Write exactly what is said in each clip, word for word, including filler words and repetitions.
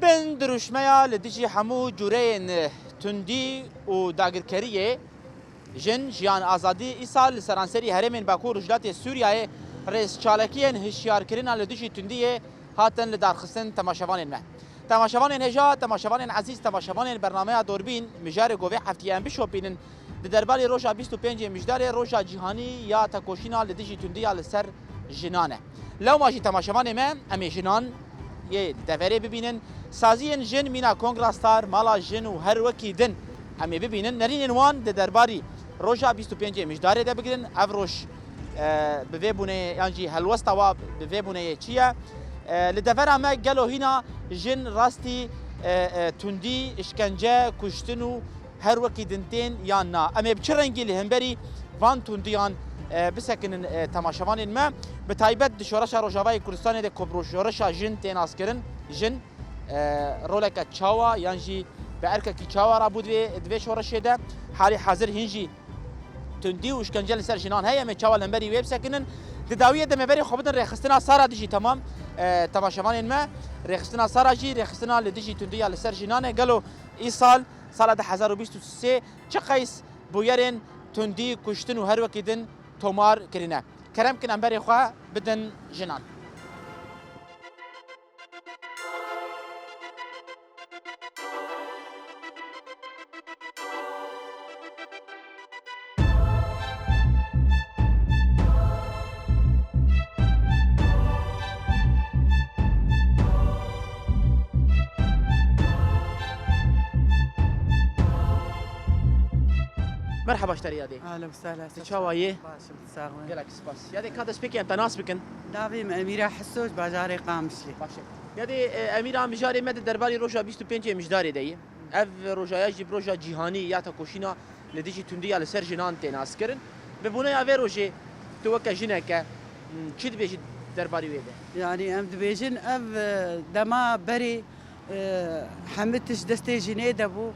Bin dirûşmeya li dijî hemû cûreyên tundî û dagirkeriyê, jin, jiyan, azadî, îsal li seranserî herêmên Bakur û Rojhilatê Sûriyeyê rêzçalakiyên hişyarkirina li dijî tundiyê hatin lidarxistin temaşevanên me. Temaşevanên hêja, temaşevanên ezîz, temaşevanên bernameya Dorbîn, mijarê ku vê heftiyê em bişopînin, di derbarê roja bîst û pêncê Mijdarê, roja cîhanî ya tekoşîna li dijî tundiya li ser jinan e. Lewma jî temaşevanê me, em ê jinan yê deverê bibînin. Saziyên jin, mîna Kongra Star, Mala Jin û her wekî din em ê bibînin. Nerînên wan di derbarî roja bîst û pêncê Mijdarê de bigirin. Ev roj, e, bi vê bûneyê yan jî helwesta wa bi vê bûneyê çi ye? E, li devera me gelo hîna jin rastî, e, e, tundî, îşkence, kuştin û her wekî din tên yan na? Em ê bi çi rengî li hemberî van tundiyan, e, bisekinin, e, temaşevanên me? Bi taybet di şoreşa Rojavayê Kurdistanê de ku bi şoreşa jin tê naskirin, jin, e, roleke çawa yan jî bi erkekî çawa rabû di vê, di vê şoreşê de? Halî hazir hîn jî tundî û îşkence li ser jinan heye, em ê çawa li hemberî wê bisekinin? Di dawiyê de me berê xwe bidin rêxistina Sara dijî temam, e, temaşevanên me. Rêxistina Sara jî rêxistina li dijî tundiya li ser jinan e. Gelo îsal, sala du hezar û bîst û sê çi qeys bûyerên tundî, kuştin û her wekî din tomar kirine? Kerem kin em berê xwe bidin jinan. Merhaba ji te re yadê. Ahlen we sehlen. Tu çawa yê? Baş im, sax be. Gelek spas. Yadê ka destpêkê em te nas bikin? Navê min Emîra Hiso, ji bajarê Qamişlê. Baş e. Yadê, e, Emîra, mijarê me di derbarê roja bîst û pêncê Mijdarê de ye. Ev rojaya jî bi roja cîhanî ya tekoşîna li dijî tundiya li ser jinan tê naskirin. Bi bûneya vê rojê tu weke jineke, hmm, çi dibêjî derbarê wê de? Yanî em dibêjin ev, e, dema berê, e, hemû tişt destê jinê de bû.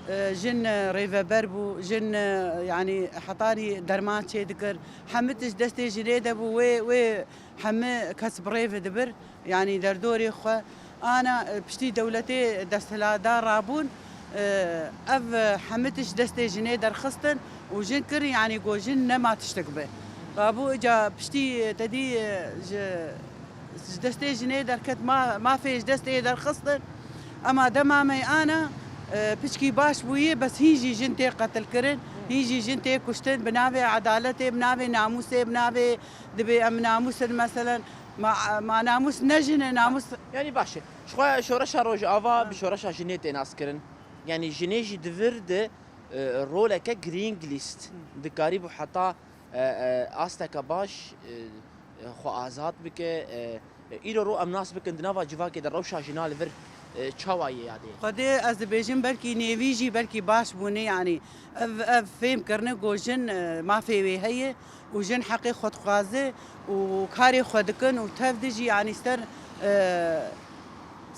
E, jin, e, rêveber bû, jin, e, yanî hetanî derman çêdikir. Hemû tişt destê jinê de bû, wê, wê hemû kes bi rê ve dibir. Yanî derdorê xwe ana, e, piştî dewletê desthilatdar rabûn, e, ev, e, hemû tişt destê jinê derxistin û jin kir, yanî got jin nema tiştek be. Rabû îca piştî, e, te dî, e, ji, ji destê jinê derket, ma-, mafê ji destê derxistin. Ema dema me ana, e, piçkî baş bûyê, bes hîn jî jin tê qetilkirin, hîn jî jin tê kuştin, bi navê edaletê, bi navê namûsê, bi navê dibê em namûs in, meselen, Ma, ma namûs ne jin e, namûs. Yanî baş e. Ji xwe şoreşa Rojava bi şoreşa jinê tê naskirin. Yanî jinê jî di vir de, e, roleke girîng lîst. Dikarîbû heta, e, e, asteke baş, e, e, xwe azad bike. E, e, îro ro em nas bikin di nava civakê de rewşa jina li vir, e, çawa ye yadê? Xwedê ez dibêjim belkî nêvî jî belkî baş bûne, yanî ev, ev fêm kirine ku jin, e, mafê wê heye. û jin heqê xwe dixwaze û karê xwe dikin û tev de jî, yanî ser, e,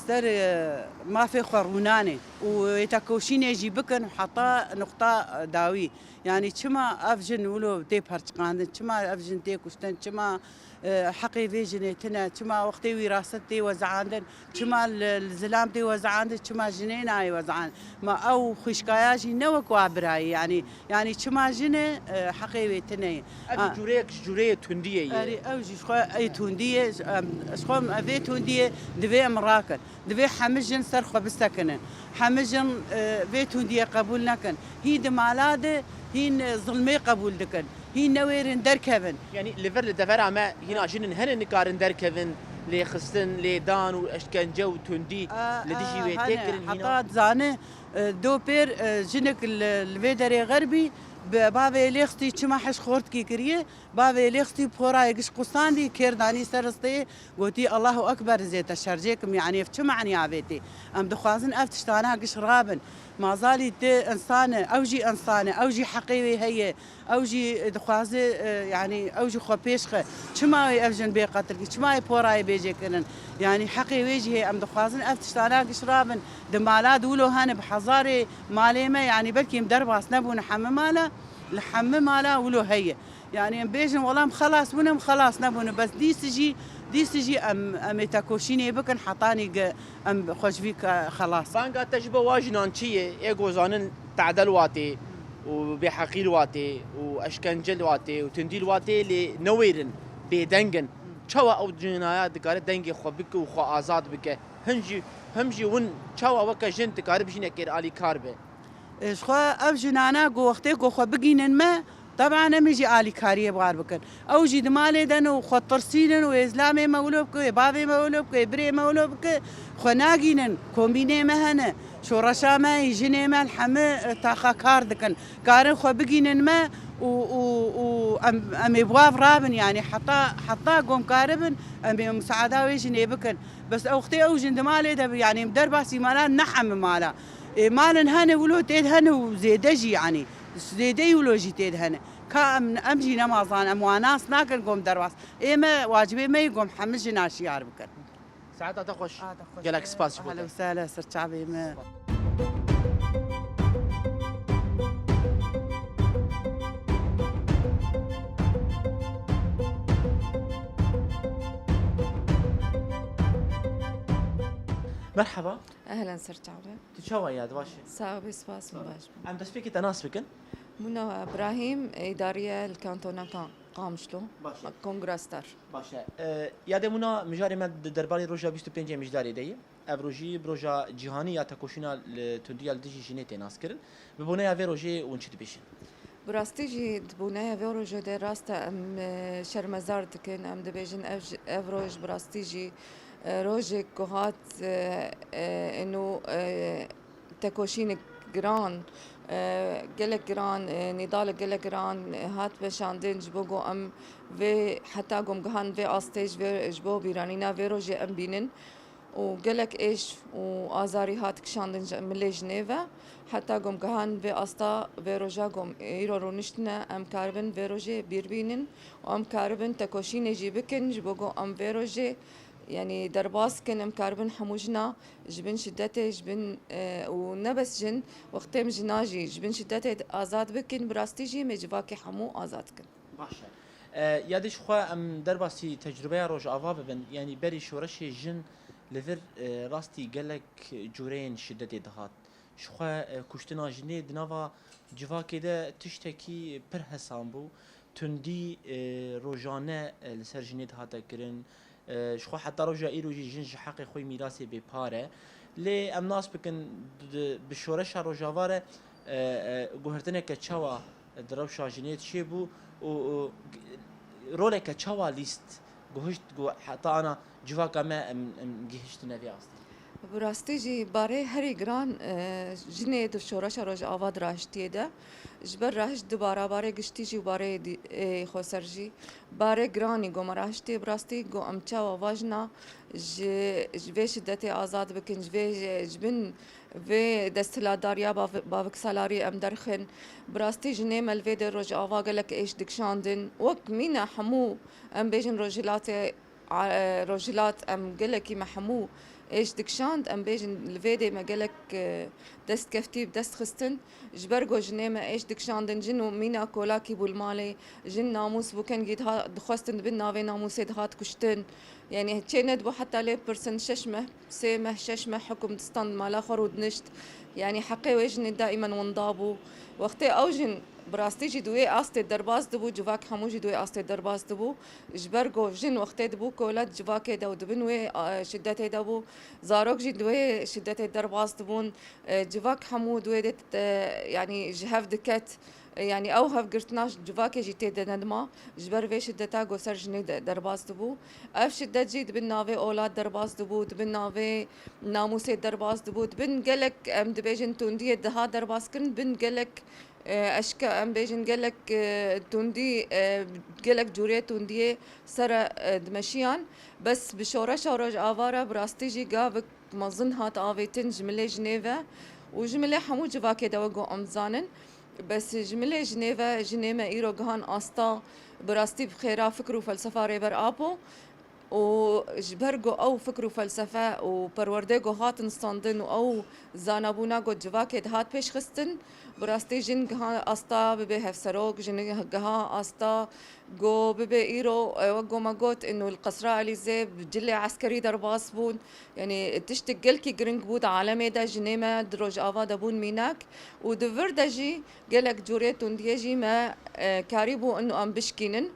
ser, e, mafê xwe rûnanê û ê tekoşînê jî bikin heta nuqta dawî. Yanî çima ev jin wilo tê perçiqandin, çima ev jin tê kuştin, çima, e, heqê vê jinê tune, çima wextê wîraset tê wezeandin, Çima li, li zilam tê wezeandin, çima jinê nayê wezeandin? Ma ew xwişkaya jî ne wek wa birayê, yanî, yanî çima jin e, e, heqê wê tune ye. Ev jî cûreyek ji cûreyê tundiyê ye. Erê, ew jî ji xwe ê tundiyê, em, ji xwe em vê tundiyê divê em rakin. Divê hemî jin ser xwe bisekinin. Hemî jin, e, vê tundiyê qebûl nekin. Hîn di mala de, hîn, e, zilmê qebûl dikin. Hîn newêrin derkevin. Yanî li vir li devera me hîna jinin hene nikarin derkevin, lêxistin, lêdan û eşkence û tundî li dijî wê tê kirin hîna? Heta dizane, e, do pêr, e, jinik li, li vê derê xerbî bi bavê lêxistî çima heş xortkî kiriye, bavê lêxistî porayê giş qusandî kêr danî ser risteyê, gotî, "Allahu Ekber, zê te şercê kim, yanî ev çi manî avêtê?" Em dixwazin ev tiştana giş rabin. Mazalî ti însan e, ew jî însan e, ew jî heqê wê heye, ew jî dixwaze, e, yanî ew jî xwe pêş xe. Çima wê ev jin bê qetilkî? Çima wê porayê bê jêkirin? Yanî heqê wê jî heye, em dixwazin ev tiştana giş rabin. Di mala di wilo hene bi hezarê malê me, yanî belkî em derbas nebûne hemî mala, li hemî mala wilo heye. Yani em bêjin wela em xelas bûne, em xelas nebûne. Bes dîsî jî, dîsî jî em, em ê tekoşînê bikin hetanî ge em xwe ji vî ke xelas. Banga te ji bo wa jinan çi ye? Ê ku zanin tadel watê û bêheqî li watê û eşkence li watê û tundî li watê lê newêrin, bêdeng in. Çawa ew jinaya dikare dengê xwe bike û xwe azad bike? Hin jî, him jî win çawa weke jin dikare bijîne kêr alîkar be? Ji xwe ev jinane ku wextê ku xwe bigînin me, teban em ê jî alîkariyê bi wan bikin. Ew jî di malê de ne û xwe tirsînin û ê zilamê me wilo bike, ê bavê me wilo bike, ê birê me wilo bike, xwe nagînin. Kombînê me hene, şoreşa me yî, jinê me li hemî, e, taxa kar dikin. Karin xwe bigînin me û, û, û em, em ê bi wan rabin, yanî heta, heta ku em karibin, em ê musaada wê jinê bikin. Bes ew wextê ew jin di malê de bi, yanî em derbasî mala neheme mala. Ê, malin hene wilo tê de hene û zêde jî, yanî zêdeyî wilo jî tê de hene. Ka em, em jî nema zan, em wan nas nakin ku em derbas. Ê me, wacibê me yê ku em hemî jina şiyar bikin. Saeta te xweş. A, te xweş. Gelek spas ji bo te. Ehlen we sehlen, ser çavê me. Merhaba. Ehlen, ser çavê. Tu çawa yî, tu baş î? Sax bî, spas, min baş bû. Em destpêkê te nas bikin. Mûna Îbrahîm, îdarî ye li kantona Ka-, Qamişlo. Baş e. Kongra Star. Baş e. E, yadê mûna mijarê me di derbarê roja bîst û pêncê Mijdarê de ye. Ev rojî bi roja cîhanî ya tekoşîna li tundiya li dijî jinê tê naskirin. Bi boneya vê rojê hûn çi dibêjin? Bi rastî jî di boneya vê rojê de rast e, em, e, şermezar dikin. Em dibêjin ev ji, ev roj bi rastî jî, e, rojek ku hat, e, e, ino, e, tekoşînek giran, e, gelek giran, e, nîdalek gelek giran, e, hat veşandin ji bo ku em vê, heta ku em gihan vê astê ji vê, ji bo bîranîna vê rojê em bînin. Û gelek êş û azarî hat kişandin ji milê jinê ve. Heta ku em gihan vê asta, vê roja ku em îro rûniştine, em karibin vê rojê bîr bînin û em karibin tekoşînê jî bikin ji bo ku em vê rojê, yanî derbas kin, em karibin hemû jina ji bin şidetê, ji bin, e, û ne bes jin, wextê em jina jî ji bin şidetê azad bikin, bi rastî jî em ê civakê hemû azad kin. Baş e. E, ya dî ji xwe em derbasî tecrûbeya Rojava bibin, yanî berî şoreşê jin li vir, e, rastî gelek cureyên şidetê dihat. Ji xwe, e, kuştina jinê di nava civakê de tiştekî pir hesan bû. Tundî, e, rojane, e, li ser jinê dihate kirin. E, ji xwe heta roja îro jî jin ji heqê xwe yê mîrasê bêpar e. Lê em nas bikin, di, bi şoreşa Rojava re, e, e, guhertineke çawa di rewşa jinê de çêbû û, û roleke çawa lîst guhişt ku heta ana civaka me em, em gihiştine vê astê? Bi rastî jî barê herî giran, e, jinê di şoreşa Rojava di rahiştiyê de, ji ber rahiş du bara, barê giştî jî û barê dî-, ê xweser jî, barê giranî ku me rahiştê bi rastî ku em çawa vajina ji, ji vê şidetê azad bikin, ji vê, ji bin vê desthilatdariya bav-, baviksalarî em derxin. Bi rastî jinê me li vê de Rojava gelek êş dikişandin. Wek mîna hemû, em bêjin Rojhilatê, a, Rojhilat, em gelekî me hemû êş dikişand, em bêjin li vê dê me gelek, e, destkeftî bi dest xistin. Ji ber ku jinê me êş dikişandin, jin û mîna kolakî bû li malê, jin namûs bû, kengî diha-, dixwestin di bin navê namûsê dihat kuştin. Yanî çê nedibû heta lê bipirsin, şeş meh, sê meh, şeş meh hukum distand mala xwe rûdinişt. Yanî heqê wê jinê daîmen winda bû. Wextê ew jin bi rastî jî di wê astê derbas dibû, civak hemû jî di wê astê derbas dibû. Ji ber ku jin wextê dibû kola di civakê de û di bin wê, a, şidetê de bû, zarok jî di wê şidetê derbas dibûn. E, civak hemû di wê de, e, yanî ji hev diket. E, yanî ew hevgirtina civakê jî tê de nedima. Ji ber vê şideta ku ser jinê de derbas dibû. Ev şidet jî di bin navê ola derbas dibû, di bin navê namûsê derbas dibû, di bin gelek, em dibêjin, tundiyê diha derbas kirin, bin gelek, e, eşke-, em bêjin gelek, e, tundî, e, gelek cûrê tundiyê sere, e, dimeşiyan. Bes bi şoreşa Rojava re bi rastî jî gavik mezin hat avêtin ji milê jinê ve û ji milê hemû civakê de wek ku em dizanin. Bes ji milê jinê ve jinê me îro gihan asta bi rastî bi xêra fikir û felsefa Rêber Apo. û ji ber ku ew fikr û felsefe û perwerdê ku hatin standin û ew zanabûna ku civakê dihat pêşxistin, bi rastî jin giha asta bibe hevserok, jin giha asta ku bibe îro, e, wek ku me got, inu li Qesra Elîze bi cilê eskerî derbas bûn. Yanî tiştek gelkî giring bû di alemê de, jinê me di Rojava de bûn mînak û di vir de jî gelek cûrê tundiyê jî me, e, karîbû inu em bişkînin.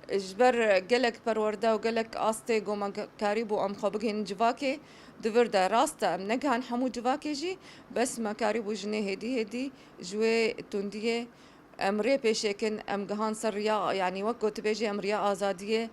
Ji ber gelek perwerde û gelek astê ku me karîbû em xwe bigihînin civakê, di vir de rast e, em negihan hemû civakê jî, bes me karîbû jinê hêdî hêdî ji wê tundiyê em rê pêşêkin, em gihan ser riya, yanî wek ku tu bêjî, em riya azadiyê,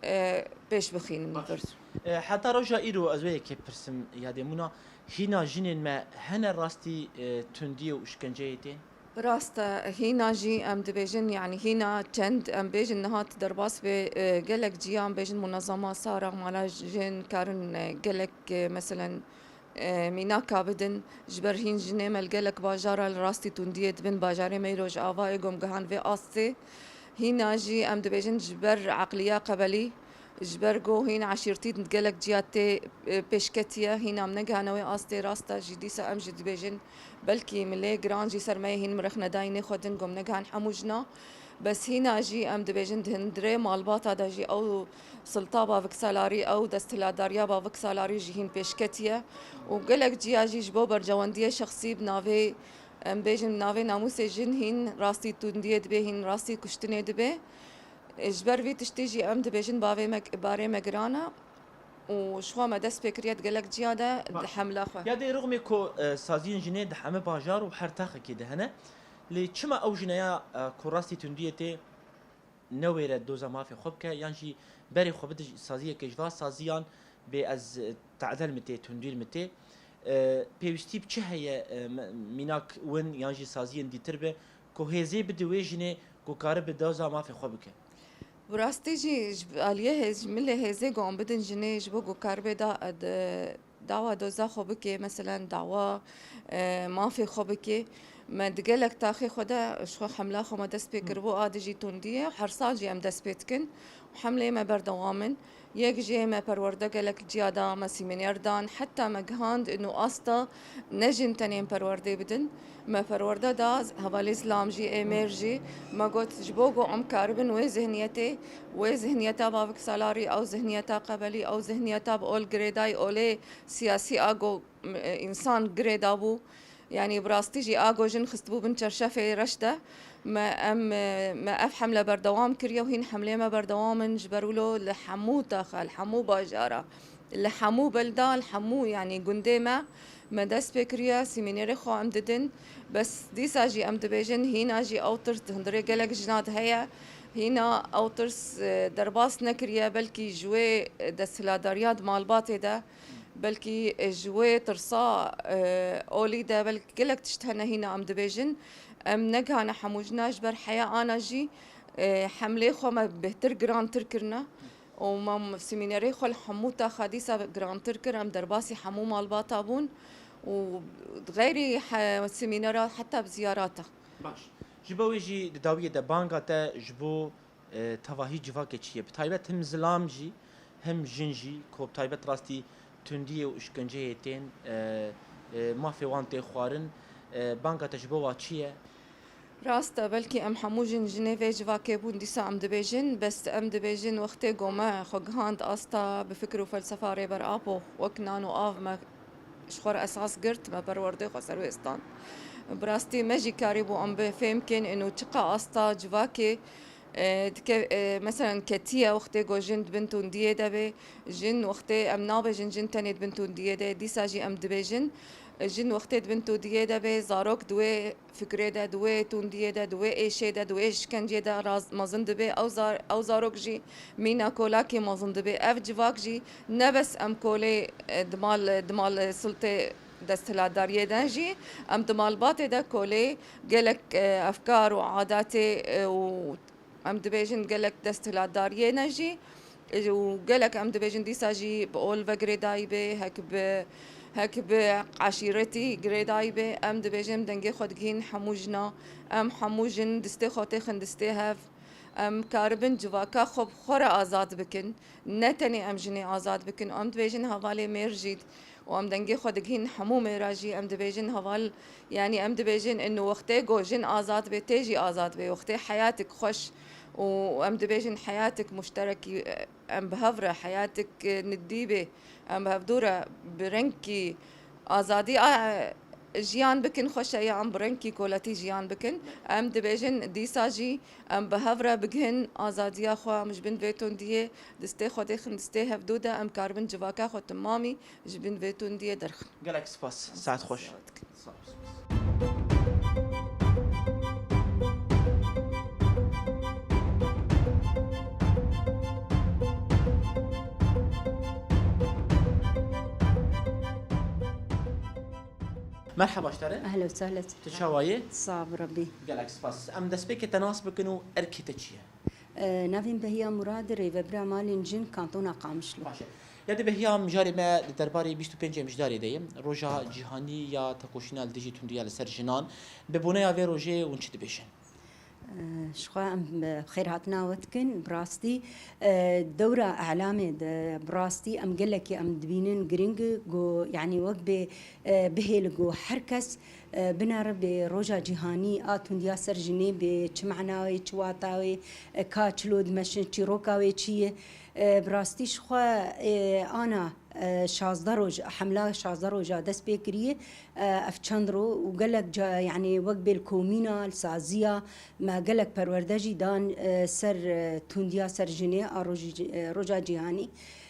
e, pêş bixînin. Baş. Vir. E, heta roja îro ez wê yekê pirsim, Yadê Mûna, hîna jinên me hene rastî, e, tundiyê û îşkenceyê tên? Rast e, hîna jî em dibêjin, yanî hîna çend, em bêjin niha tu derbas bê, e, gelek ciya, em bêjin munezema Sara, mala jin karin, e, gelek, e, meselen, e, mînaka bidin. Ji ber hîn jinê me li gelek bajara li rastî tundiyê dibin, bajarê me îro ji avayê gom gihan vê astê. Hîna jî em dibêjin ji ber eqliya qebelî, ji ber ku hîn eşîrtî gelek ciya tê, e, pêşketiye, hîn em negihane wê astê, rast e jî dîsa em jî dibêjin belkî milê giran jî ser me yê hîn mirix nedayînê xwe din gom negihan hemû jina. Bes hîna jî em dibêjin di hundirê malbata de jî ew silta bavik salarî, ew desthilatdariya bavik salarî jî hîn pêşketiye û gelek ciya jî ji bo bercewendiyê şexsî bi navê, em bêjin, bi navê namûsê jin hîn rastî tundiyê dibe, hîn rastî kuştinê dibe. Ji ber vî tiştî jî em dibêjin bavê me, barê me giran e û ji xwe me dest pê kiriye di gelek ciya de. Baş. Hemla xwe. Ya dê rixmê ku, e, saziyên jinê di hemî bajar û her taxekê de hene. Lê çima ew jineya, e, ku rastî tundiyê tê newêre doza mafê xwe bike, yan jî berê xwe bide saziyeke ji va saziyan bê ez, e, tadel min tê, tundî li min tê. E, pêwîstî bi çi heye, e, me-, mînak win yan jî saziyên dîtir be ku hêzê bide wê jinê ku karibe doza mafê xwe bike? Bi rastî jî ji aliyê hêz-, ji milê hêzê gon bidin jinê ji bo ku karibe da, e, de, dawa doza xwe bike, meselen dawa, e, mafê xwe bike. Me di gelek taxê xwe de ji xwe hemla xwe me dest pê kiribû a dijî tundiyê. Her sal jî em dest pê dikin û hemleyê me berdewam in. Yek jê me perwerde gelek ciya da, me sîmîner dan, heta me gihand inu asta ne jin tenê em perwerdê bidin. Me perwerde da hevalê zilam jî, ê mêr jî. Me got, ji bo ku em karibin wê zihniyetê, wê zihniyeta bavik salarî, ew zihniyeta qebelî, ew zihniyeta bi ol girêdayî, olê siyasî a ku, e, însan girêdabû. Yanî bi rastî jî a ku jin xistibû bin çerşefê reş de. Me em, e, me ev hemle berdewam kiriye û hîn hemlê me berdewam in. Ji ber wilo li hemû taxa, li hemû bajara, li hemû belda, li hemû, yanî gundê me, me dest pê kiriye, sîmînerê xwe em didin. Bes dîsa jî em dibêjin, hîna jî ew tirs di hundirê gelek jina de heye. Hîna ew tirs, e, derbas nekiriye, belkî ji wê, e, desthilatdariya di malbatê de, belkî, e, ji wê tirsa, e, olî de, belkî gelek tişt hene hîna em dibêjin. Em negihane hemû jina ji ber heya ana jî, e, hemlê xwe me bêhtir girantir kirine. Û me sîmînerê xwe li hemû taxa dîsa girantir kir, em derbasî hemû malbata bûn û xeyrî he-, sîmînera heta bi ziyarata. Baş. Ji bo wê jî di dawiyê de banga te ji bo, e, tevahî civakê çi ye? Bi taybet him zilam jî, him jin jî, ku bi taybet rastî tundiyê û îşkenceyê tên, e, e, mafê wan tê xwarin, e, banga te ji bo wa çi ye? Rast e, belkî em hemû jin jinê vê civakê bûn, dîsa em dibêjin, bes em dibêjin wextê ku me xwe gihand asta bi fikir û felsefa Rêber Apo, wek nan û av me ji xwe re esas girt, me perwerdê xwe ser wê stand. Bi rastî me jî karîbû em bê fêm kên ino çiqa asta civakê, e, dike, e, meselen ketiye wextê ku jin di bin tundiyê de bê, jin wextê em nabêjin jin tenê di bin tundiyê de, dîsa jî em dibêjin, e, jin wextê di bin tundiyê de bê, zarok di wê fikrê de, di wê tundiyê de, di wê êşê de, di wê şikencê de raz-, mezin dibe. Ew zar-, ew zarok jî mîna kolakê mezin dibe. Ev civak jî ne bes em kolê, e, di mal, di mal, e, siltê desthilatdariyê de jî, em di malbatê de kolê gelek, e, efkar û adatê, e, û em dibêjin gelek desthilatdariyê ne jî, û gelek em dibêjin dîsa jî bi ol ve girêdayî bê, hek bi, hek bi eşîretî girêdayî bê. Em dibêjin em dengê xwe digihîn hemû jina, em hemû jin distê xwe têxin distê hev. Em karibin civaka xwe bi xwe re azad bikin. Ne tenê em jinê azad bikin, em dibêjin hevalê mêr jî û em dengê xwe digihîn hemû mêra jî. Em dibêjin heval, yanî em dibêjin ino wextê ku jin azad bê, tê jî azad bê, wextê heyatik xweş û em dibêjin heyatik muşterekî, em bi hev re heyatik nidî bê, em bi hevdû re bi rengkî azadî a, jiyan bikin, xweş e ya em bi rengkî koletî jiyan bikin. Em dibêjin dîsa jî em bi hev re bigihin azadiya xwe, em ji bin vê tundiyê distê xwe dêxin distê hevdû de, em karibin civaka xwe timamî ji bin vê tundiyê derxin. Gelek spas, saet xweş. Sağ ol. Merhaba ji te re. Ehlen we sehlen. Tu çawa yî? Sağ ol Rabbî. Gelek spas. Em destpêkê te nas bikin û erkê te çi ye? E, navê min Behiya Murad, rêvebira malên jin kantona Qamişlo. Baş e. Ya dê Behiya, mijarê me di derbarê bîst û pêncê Mijdarê de ye. Roja Cîhanî ya Tekoşîna li Dijî Tundiya li ser Jinan. Bi boneya vê rojê hûn çi dibêjin? E, ji xwe em bi xêrhatina we dikin. Bi rastî, e, dewra elamê de bi rastî em gelekî em dibînin giring e, ku, yanî wek bê, e, bihêl ku her kes, e, binere bê roja cîhanî a tundiya ser jinê bê çi mena wê, çi wata wê, e, ka çilo dimeşin, çîroka wê çi ye. E, bi rastî ji xwe, e, ana, e, şazdeh roj, hemla şazdeh roja dest pê kiriye. E, ev çend ro û gelek ca, yanî wek bê li komîna, li saziya me gelek perwerde jî dan, e, ser, e, tundiya ser jinê a rojî, e, roja cîhanî.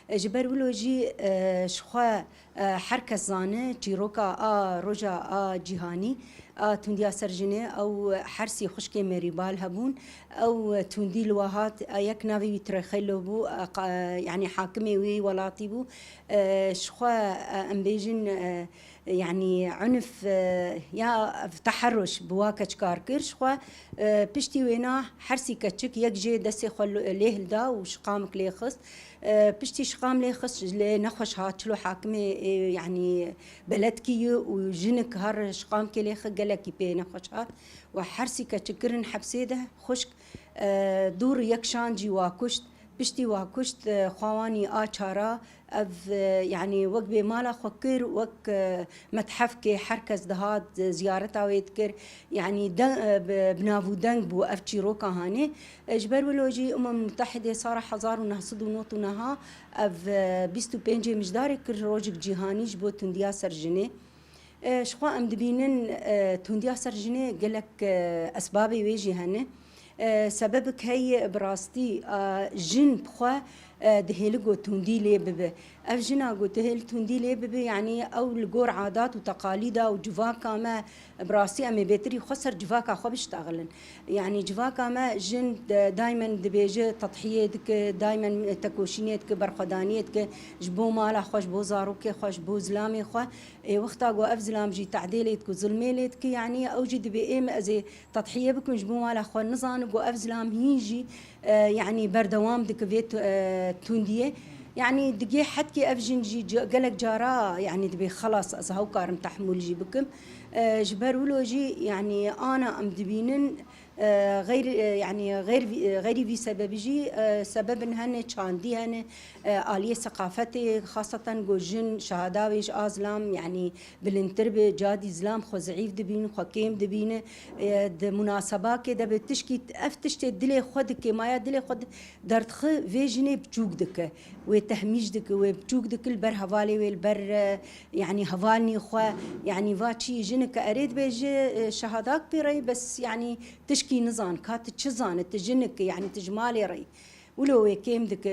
E, ji ber wilo jî, e, ji xwe, e, her kes zane çîroka a roja a cîhanî a tundiya ser jinê, ew hersî xwişkê Merîbal hebûn. Ew tundî li we hat, e, yek navê wî Trexelo bû, e, qa-, yanî hakimê wî welatî bû. E, ji xwe, e, em bêjin, e, yanî unf, e, ya ev teherruş bi wa keçikar kir. Ji xwe, e, piştî wêna hersî keçik yek jê destê xwe lo-, lê hilda û şiqamik lê xist. E, piştî şiqam lê xist, lê nexweş hat, çilo hakimê, e, yanî beledkî ye û jinik har şiqamkê lê xist, gelekî pê nexweş hat. We hersî keçik kirin hepsê de xwişk, e, dûr yek şan jî wa kuşt. Piştî wa kuşt, e, xwawanî a çara, ev, e, yanî wek bê mala xwe kir, wek, e, methefkê her kes dihat, e, ziyareta wê dikir. Yanî de, e, bi, bi nav û deng bû ev çîroka hanê. E, ji ber wilo jî Umem Mutehidê sala hezar û neh sed û nod û neha ev, e, bîst û pêncê Mijdarê kir rojek cîhanî ji bo tundiya ser jinê. E, ji xwe em dibînin, e, tundiya ser jinê gelek, e, esbabê wê jî hene. E, sebebek heye bi rastî, e, jin bi xwe, e, dihêli ku tundî lê bibe. Ev jina ku dihêl tundî lê bibe, yanî ew li gor adat û teqalîda û civaka me, bi rastî em ê bêtirî xwe ser civaka xwe biştaxilin. Yanî civaka me jin de-, daymen dibêje tedhiyê dike, daymen tekoşînê dike, berxwedaniyê dike, ji bo mala xwe, ji bo zarokê xwe, ji bo zilamê xwe. Ê wexta ku ev zilam jî tedê lê dike, zilmê lê dike, yanî ew jî dibê ê min ez ê tedhiye bikim ji bo mala xwe. Nizanim ku ev zilam hîn jî, e, yanî berdewam dike vê tu-, e, tundiyê. Yanî digê hedkê ev jin jî ca-, gelek cara, yanî dibê xelas ez hew karim tehmûl jî bikim. E, ji ber wilo jî, yanî ana em dibînin, e, xeyr, e, yanî xeyr vî, e, xeyrî vî sebebî jî, e, sebebin hene, çandî hene, e, aliyê seqafetê, xaseten ku jin şehada wê ji a zilam, yanî bilindtir be, cadî zilam xwe zeîf dibîn, xwe kêm dibîne. E, di munasebakê de bi tişkî, ev tiştê dilê xwe dike, maya dilê xwe di-, derdixi vê jinê biçûk dike. Wê tehmîş dike, wê biçûk dike li ber hevalê wê, li ber, e, yanî hevalnî xwe, yanî va çi jinik e erê dibêje, e, şehadak pê re ye, bes yanî tişkî nizan, ka tu çi zane, tu jinik e, yanî tu ji malê re yî. Wilo wê kêm dike.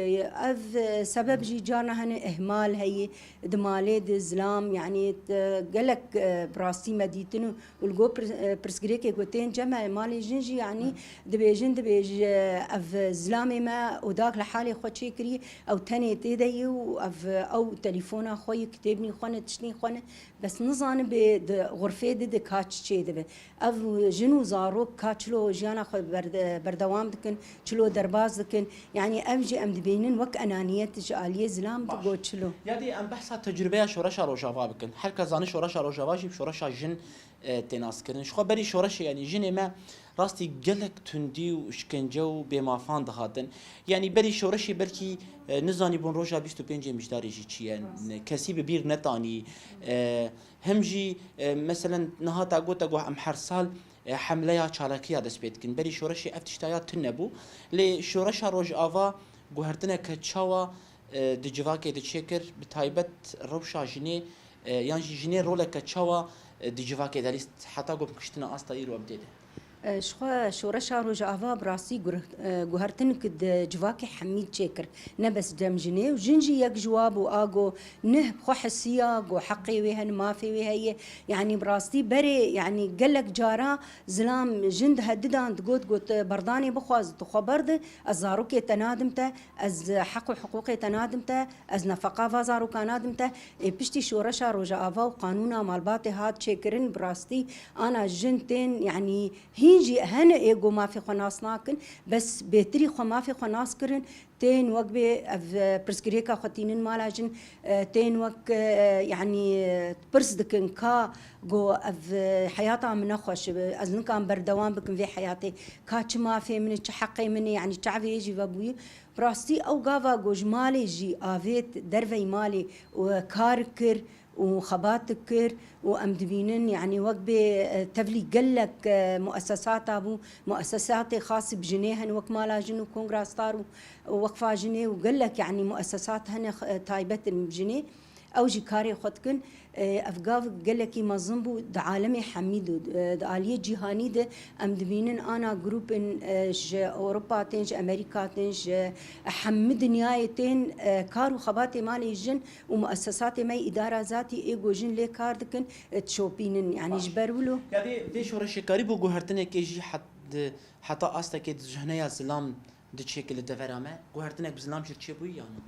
Ev, e, sebeb jî carna hene ihmal heye di malê de, zilam, yanî, e, gelek, e, bi rastî me dîtin û, û li gor pir-, e, pirsgirêkê ku tên cem e, malê jin jî, yanî, dibêjin, dibêje, ev zilamê me odak li halê xwe çêkirî, ew tenê tê de ye û ev, ew telefona xwe ye, kitêbnî xwe ne, tiştnî xwe ne, bes nizane bê di xurfê de de ka çi çê dibe. Ev jin û zarok ka çilo jiyana xwe berde-, berdewam dikin, çilo derbas dikin. Yanî ev jî em dibînin wek enaniyet ji aliyê zilam. Baş. Digo çilo. Ya dî em behsa tecrûbeya şoreşa Rojava bikin. Her kes zane şoreşa Rojava jî bi şoreşa jin, e, tê naskirin. Ji xwe berî şoreşê, yanî jinê me rastî gelek tundî û îşkence û bêmafan dihatin. Yanî berî şoreşê belkî, e, nizanîbûn roja bîst û pêncê Mijdarê jî çi ye. Rast. Ne, kesî bi bîr netanî. E, hem jî, e, meselen niha te gote ku em her sal, e, hemleya çalakiya dest pê dikin. Berî şoreşê ev tişta ya tune bû. Lê şoreşa Rojava guhertineke çawa, e, di civakê de çêkir, bi taybet rewşa jinê, e, yan jî jinê roleke çawa, e, di civakê de lîst heta ku bi kiştina asta îro em tê de? E, ji xwe şoreşa Rojava bi rastî gur-, e, guhertinek di civakê hemî çêkir. Ne bes dem jinê û jin jî yek ji wa bû a go nih bi xwe hisiya go heqê wê hene, mafê wê heye. Yanî bi rastî berê, yanî gelek cara zilam jin dihe didan digot, got, e, berdanê bixwaz tu xwe berde, ez zarokê te nadim te, ez heq û hiqûqê te nadim te, ez nefeqa va zaroka nadim te. Ê piştî şoreşa Rojava û qanûna malbatê hat çêkirin, bi rastî ana jin tên, yanî hîn jî hene ê go mafê xwe nas nakin, bes bêtirî xwe mafê xwe nas kirin, tên wek bê ev, e, pirsgirêka xwe tînin mala jin, e, tên wek, e, yanî, e, pirs dikin ka go ev, e, heyata min nexweş e, ez nikan berdewam bikim vê heyatê, ka çi mafê min e, çi heqê min e, yanî çavê jî vebûyî. Bi rastî ew gava ku ji malê jî avêt dervey malê û kar kir û xebat kir û em dibînin, yanî wek bê, e, tevlî gelek, e, muesesata bû, muesesatê xas bi jinê hene wek Mala Jin û Kongra Star û Weqfa Jinê û gelek, yanî muesesat hene, e, taybet in bi jinê. Ew jî karê xwe dikin. E, ev gav gelekî mezin bû di alemê hemî de, e, di aliyê cîhanî de em dibînin ana grûpên, e, ji Ewropa tên, ji Amerîka tên, ji hemî dinyayê tên, e, kar û xebatê malê jin û muesesatê me yê îdara zatî ê ku jin lê kar dikin, e, dişopînin. Yanî ji ber wilo. Ya vê, vê şoreşê karîbû guhertinekê jî het-, di, heta astekê di jihneya zilam di çêkir li devera me? Guhertinek bi zilam jî çêbûyî ya na?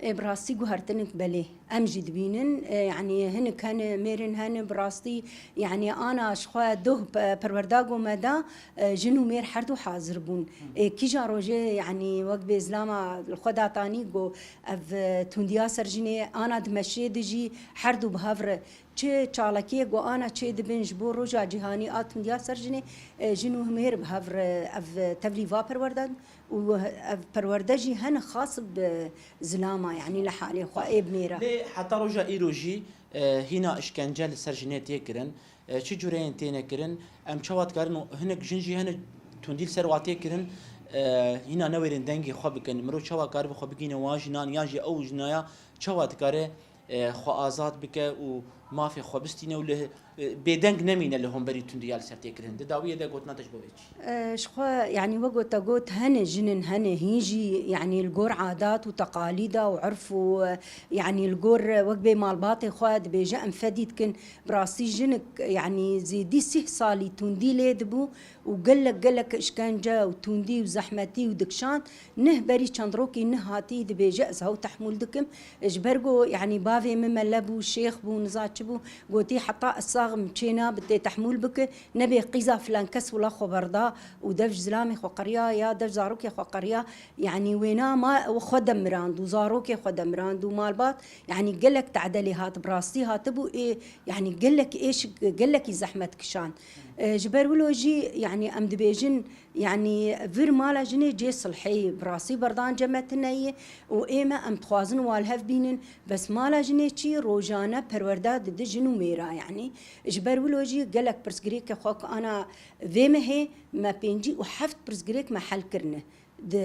Ê, bi rastî guhertinek belê. Em jî dibînin, e, yanî hinek hene, mêrin hene, bi rastî, yanî ana ji xwe doh pe-, perwerda go me da, e, jin û mêr herdu hazir bûn. Ê, kîja rojê, yanî wek bê zilama li xwe datanî go ev, e, tundiya ser jinê ana di meşê de jî herdu bi hev re. Çi çalakiyê ku ana çê dibin ji bo Roja Cîhanî a Tundiya ser Jinê, e, jin û mêr bi hev re ev tevlî va perwerdan û ev perwerde jî hene xas bi zilama, yanî li halê xwe ê bi mêra. Lê heta roja îro jî, e, hîna îşkence li ser jinê tê kirin, e, çi cûreyên têne kirin, em çawa dikarin û hinek jin jî hene tundî li ser wa tê kirin, e, hîna newêrin dengê xwe bikin. Mirov çawa karibe xwe bigihîne wan jinan yan jî ew jinaya çawa dikare e, xwe azad bike û mafê xwe bistîne û li, e, bêdeng nemîne li hemberî tundiya li ser tê kirin. Di dawiyê de gotina te ji bo vê çi? E, ji xwe, yanî wek ku te got, hene jin in, hene hîn jî, yanî li gor adat û teqalîda û urf û, e, yanî li gor, e, wek bê malbatê xwe dibêje em fedî dikin. Bi rastî jinik, yanî zêdî sîh salî tundî lê dibû û gelek, gelek îşkence û tundî û zehmetî û dikşand. Nih berî çend rokî nih hatî dibêje, ez hew tehmûl dikim. Ji ber ku, yanî bavê min mele bû, şêx bû, niza çi bû, gotî heta ez sax im çê nabe tê tehmûl bike, nebê qîza filan kes wila xwe berda û dev ji zilamê xwe qeriya ya dev zarokê xwe qeriya. Yanî wêna ma xwe demirand û zarokê xwe demirand û malbat, yanî gelek tedelê hat, bi rastî hatibû ê, yanî gelek êşik, gelekî zehmet kişand. E, ji ber wilo jî, yanî em dibêjin, yanî vir mala jinê cê silhê ye, bi rastî berdan cem me tune ye û ê me em dixwazin wa li hev bînin. Bes mala jinê çi rojane perwerda dide jin û mêra, yanî ji ber wilo jî gelek pirsgirêkê xwe ku ana vê mehê me pêncî û heft pirsgirêk me hel kirine. Di,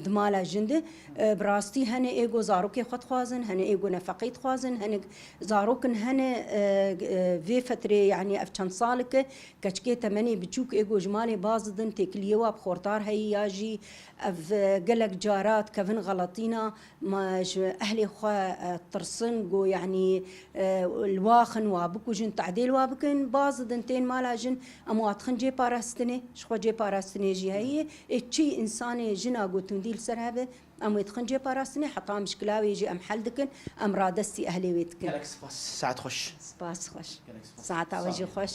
di mala jin de, e, bi rastî hene ê ku zarokê xwe dixwazin, hene ê ku nefeqê dixwazin, hene zarokin hene, e, e, vê fetrê, yanî ev çend salike keçikê temenê biçûk ê ku ji malê baz didin, têkiliyê wa bi xortar heyî ya jî ev, e, gelek cara dikevin xeletîna, ma ji ehlê xwe, e, tirsin ku, yanî, e, li wa xin wa bikujin, tehdê li wa bikin, baz didin tên mala jin, em wa dixin cê parastinê, ji xwe cê parastinê jî heye. Ê çi însanê jina ku tundî li ser hebe, em wê dixin cê parastinê, heta mişkila wê jî em hel dikin, em radestî ehlê wê dikin. Gelek spas, saet xweş. Spas xweş. Gelek spas. Saeta we jî xweş.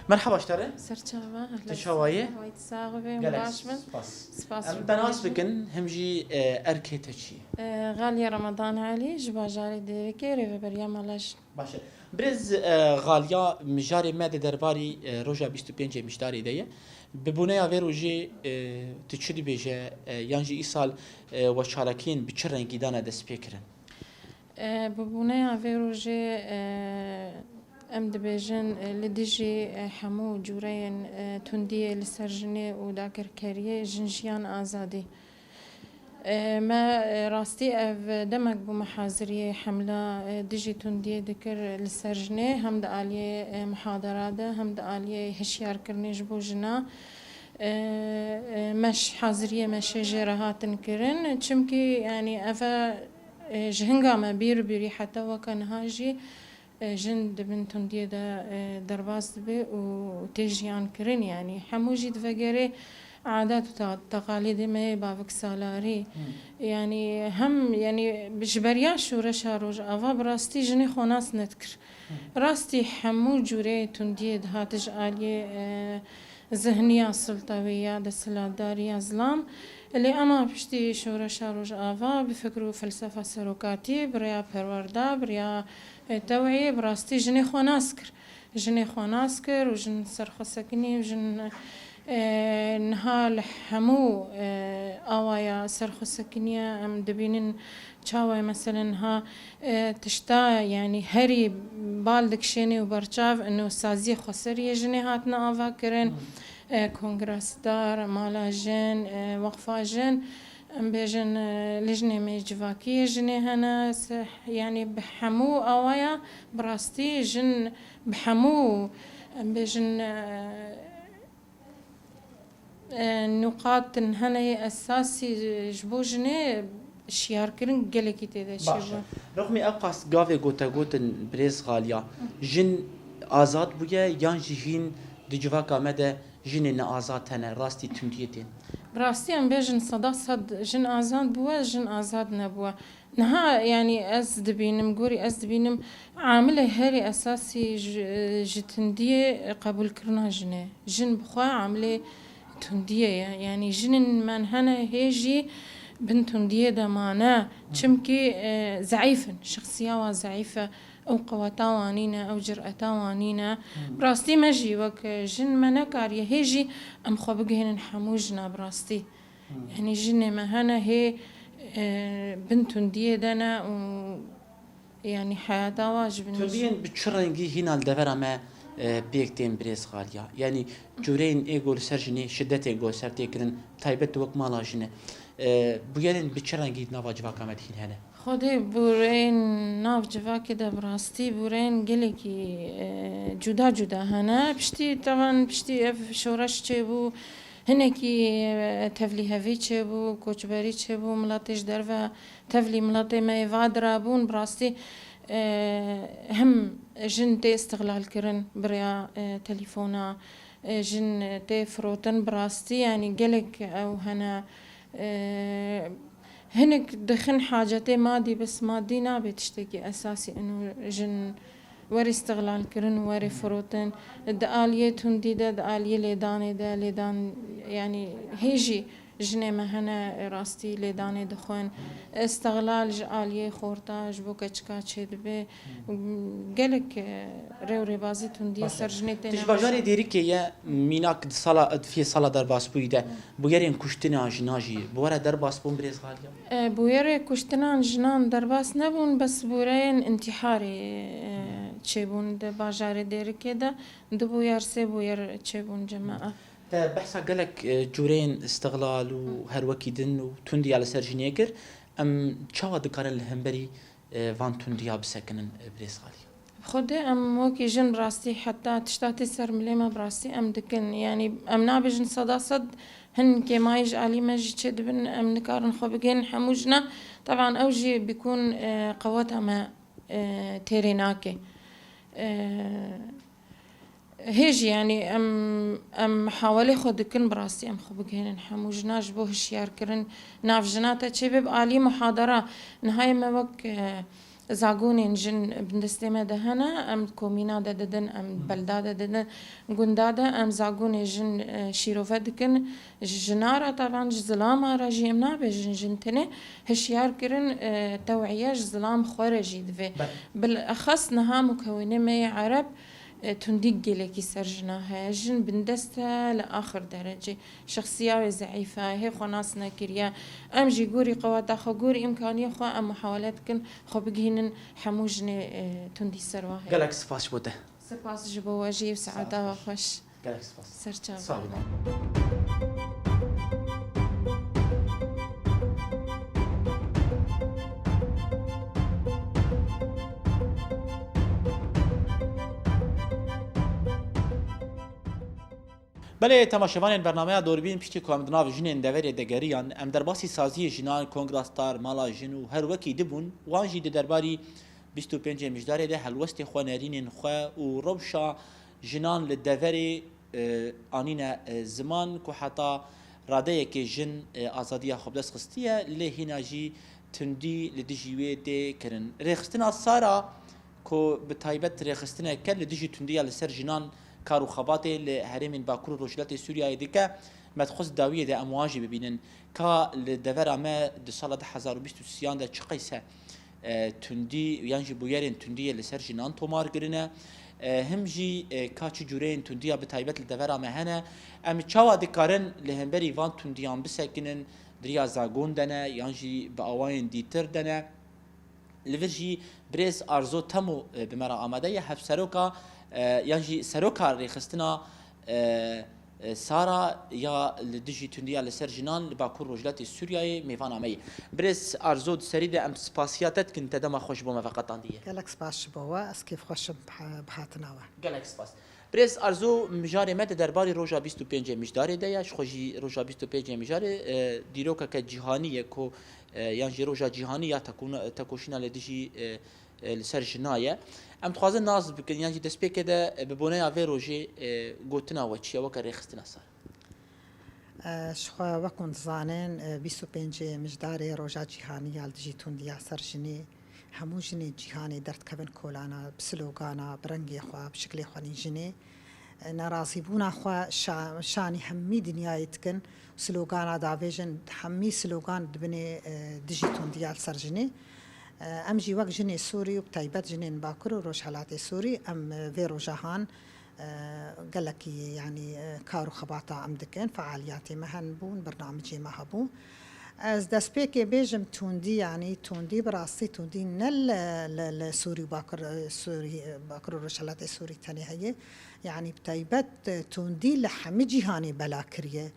Merhaba ji te re. Serçava, Tu çawa yî? Wayt sax be, Gelek baş bin. Spas. Spas Em ji te nas bo bikin, him jî e, erkê te çi? Ee, Xaliye Ramadan Ali, ji bajarê Dêrikê, rêveberiya mala jin. Baş e. Birêz e, Xaliya, mijarê me di derbarî e, roja bîst û pêncê Mişdarê de ye. Bi bûneya vê rojê e, tu çi dibêje e, yan jî îsal e, we çalakiyên bi çi rengî dane destpêkirin? E, bi bûneya vê rojê e, em dibêjin e, li dijî e, hemû cûreyên e, tundiyê li ser jinê û dagirkeriyê jin jiyan azadî. E, me e, rastî ev demek bû me haziriyê hemla e, dijî tundiyê dikir li ser jinê, hem di aliyê e, muhadera de, hem di aliyê hişyarkirinê ji bo jina. E, e, meş, haziriyê meşê jê re hatin kirin. Çimkî, yanî, ev e, ji hinga me bîr bîrî heta weke niha jî e, jin di bin tundiyê de e, derbas dibe û tê jiyan kirin. Yanî, hemû jî divegerê adet û ta-, teqalîdê me yê bavik salarî. Yanî, hem, yanî, ji beriya şoreşa Rojava bi rastî jinê xwenas nedikir. Rastî hemû cûreyê tundiyê dihate ji aliyê e, zihniya siltewî ya desthilatdariya zilam. Lê ema piştî şoreşa Rojava bi fikr û felsefa serokatî, bi rêya perwerda, bi rêya e, teweyê bi rastî jinê xwe nas kir. Jinê xwe nas kir û jin serxwesekinî û jin e, niha li hemû e, awaya serxwesekiniye em dibînin. Çawa ye, meselen, ha, e, tişta, yanî, herî bal dikişênê û berçav ino saziyê xweseriyê jinê hatine ava kirin. E, kongresdar, mala jin, e, weqfa jin, em bêjin, e, lijnê me civakiyê jinê hene. Se-, yanî, bi hemû awaya bi rastî jin bi hemû, em bêjin, e, e, nûqatin hene yê esasî ji bo jinê şiyarkirin gelekî tê de çêbû. Baş e. Rixmî ev qas gavê gotegotin birêz Xaliya. Jin azad bûye yan jî hîn di civaka me de jinê neazad hene, rastî tundiyê tên? Bi rastî em bêjin seda sed jin azad bûye, jin azad nebûye. Niha, yanî, ez dibînim, gorî ez dibînim, amilê herî esasî ji, ji tundiyê qebûlkirina jinê. Jin bi xwe amilê tundiyê ye. Yanî, jinên me hene hê jî bin tundiyê de mane. Çimkî, e, zeîf in, şexsiya wan zeîf e. Ew qeweta wan nîne, ew cireta wan nîne. Bi rastî me jî wek jin me nekariye hê jî em xwe bigihînin hemû jina bi rastî. Yanî jinê me hene hê, e, bin tundiyê de ne û, yanî, heyata wa ji bin Tundiyên bi çi rengî hîna li devera me e, pêk tên birêz Xaliya? Yanî cûreyên ê ku li ser jinê, şidetên ku li ser tê kirin, taybet wek mala jinê, e, bûyerên bi çi rengî di nava civaka me de hîn hene? Xwedê bûreyên nav civakê de bi rastî bûreyên gelekî, e, cuda cuda hene. Piştî, tevan, piştî ev şoreş çêbû, hinekî, e, tevlîhevî çêbû, koçberî çêbû, miletê ji derve tevlî miletê me yê va dirabûn. Bi rastî, e, him jin tê îstixlal kirin bi rêya, e, telefona, e, jin tê firotin. Bi rastî, yanî, gelek ew hene, e, hinek dixin hacetê madî, bes madî nabe tiştekî esasî ino jin were îstixlal kirin û were firotin. Di aliyê tundî de, di aliyê lêdanê de, lêdan, yanî, hê jî jinê me hene rastî lêdanê dixwin. Îstixlal ji aliyê xorta ji bo keçika çêdibe. Gelek, e, rê û rêbazî tundiyê Baş e. ser jinê tê Tu ji neweşan. Bajarê Dêrikê ye, mînak di sala, di vê sala derbasbûyî de bûyerên kuştina jinan jî bi we re derbas bûn birêz Xaliya? E, bûyerê kuştinan jinan derbas nebûn, bes bûreyên întîharê, e, çêbûn di bajarê Dêrikê de. Du bûyer, sê bûyer çêbûn cema. Te behsa gelek, e, cûreyên îstixlal û her wekî din û tundiya li ser jinê kir. Em çawa dikarin li hemberî, e, van tundiya bisekinin, e, birêz Xaliya? Xwedê em wekî jin bi rastî heta tişta tê ser milê me bi rastî em dikin. Yanî em nabêjin seda sed hin kêmayî ji alî me jî çêdibin, em nikarin xwe bigihînin hemû jina. Tevan ew jî bîkûn, e, qeweta me, e, têrê nake. E, Hê jî, yanî, em, em mihawelê xwe dikin, bi rastî em xwe bigihînin hemû jina ji bo hişyarkirin nav jina te çêbe bi alî muhadera. Niha yê me wek, e, Zagonên jin bindestê me de hene, em komîna de didin, em belda de didin, gunda de em zagonê jin, e, şîrove dikin. Ji jina re taban ji zilama re jî em nabêjin jin tenê hişyar kirin, e, tew'iye ji zilam xwe re jî divê. Belê. Bilexes niha mukewinê me yê Ereb, e, tundî gelekî ser jina heye. Jin bindest e li axir derecê. Şexsiya wê zeîf e, hê xwe nas nekiriye. Em jî gorî qeweta xwe, gorî îmkaniyê xwe em muhawele dikin xwe bigihînin hemû jinê, e, tundî ser wa heye. Gelek spas ji bo te. Spas ji bo we jî û saeta we xweş. Gelek spas. Ser çavan. Sağ olun. Belê, temaşevanên bernameya Dorbîn, piştî ku em di nav jinên deverê de geriyan, em derbasî saziyê jinan, Kongra Star, Mala Jin û her wekî dibûn, wan jî di derbarî bîst û pêncê Mijdarê de helwestê xwe, nerînên xwe û rewşa jinan li deverê, e, anîne, e, ziman, ku heta radeyekê jin, e, azadiya xwe bi dest xistiye, lê hîna jî tundî li dijî wê tê kirin. Rêxistina Sara, ku bi taybet rêxistineke li dijî tundiya li ser jinan kar û xebatê li herêmên Bakur û Rojhilatê Sûriyeyê dike, me dixwest dawiyê de em wan jî bibînin. Ka li devera me di sala du hezar û bîst û sêyan de çi qeyse, e, tundî yan jî bûyerên tundiyê li ser jinan tomar kirine, e, him jî, e, ka çi cûreyên tundiya bi taybet li devera me hene, em çawa dikarin li hemberî van tundiyan bisekinin, di riya zagon de ne yan jî bi awayên dîtir de ne. Li vir jî birêz Arzo Temo, e, bi me re amade ye, hevseroka, e, yan jî seroka rêxistina, e, e, Sara ya li dijî tundiya li ser jinan li Bakur Rojhilatê Sûriyeyê mêvana me ye. Birêz Arzo, di serî de em spasiya te dikin, te dema xwe ji bo me veqetandiye. Gelek spas ji bo we, ez kêfxweş im bi, bi hatina we. Gelek spas. Birêz Arzo, mijarê me di derbarî roja bîst û pêncê Mijdarê de ye, ji xwe jî roja bîst û pêncê Mijdarê, e, dîrokeke cîhanî ye ku, e, yan jî roja cîhanî ya tekûna-, tekoşîna li dijî, e, e, li ser jina ye. Em dixwazin nas bikin, yan jî destpêkê de, e, bi boneya vê rojê, e, gotina we çi ye weke rêxistina Sara? E, ji xwe wek hûn dizanin, e, bîst û pêncê Mijdarê roja cîhanî ya li dijî tundiya ser jinê, hemû jinê cîhanê derdikevin kolana, bi slogana, bi rengê xwe, bi şiklê xwe nî jinê, e, nerazîbûna xwe şa-, şanî hemî dinyayê dikin. Slogana davêjin, hemî slogan dibinê, e, dijî tundiya li ser jinê. E, em jî wek jinê Sûrî û bi taybet jinên Bakur û Rojhelatê Sûrî, em, e, vê roja han, e, gelekî, yanî, e, kar û xebata em dikin, fealiyatê me hen bûn, bernamicê me hebû. Ez destpêkê bêjim tundî, yanî tundî bi rastî tundî ne li, li, li Sûrî û Bakur, Sûrî, Bakur û Rojhelatê Sûrî tenê heye. Yanî bi taybet, e, tundî li hemî cîhanê bela kiriye.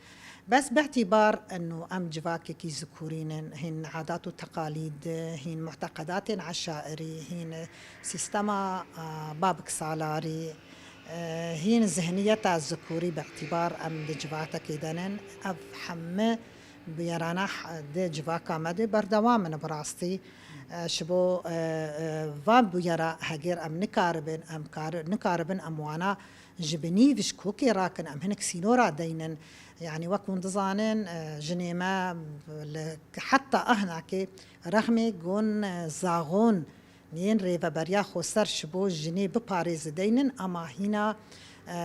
Bes bi îtîbar eno em civakekî zikûrî ne, hîn adat û teqalîd, hîn muteqedatên eşairî, hîn sîstema, a, babiksalarî, e, hîn zihniyeta zikûrî bi îtîbar em di civatekê de nin. Ev heme bûyerana h-, di civaka me de berdewam in bi rastî. E, ji bo, e, e, van bûyera hegêr em nikaribin, em kar-, nikaribin em wana ji binî ji kokê rakin, em hinek sînora deynin. Yanî wek hûn dizanin, e, jinê me li heta ahnakê rexmê gon, e, zaxon yên rêveberiya xweser ji bo jinê biparêzi deynin, ama hîna, e,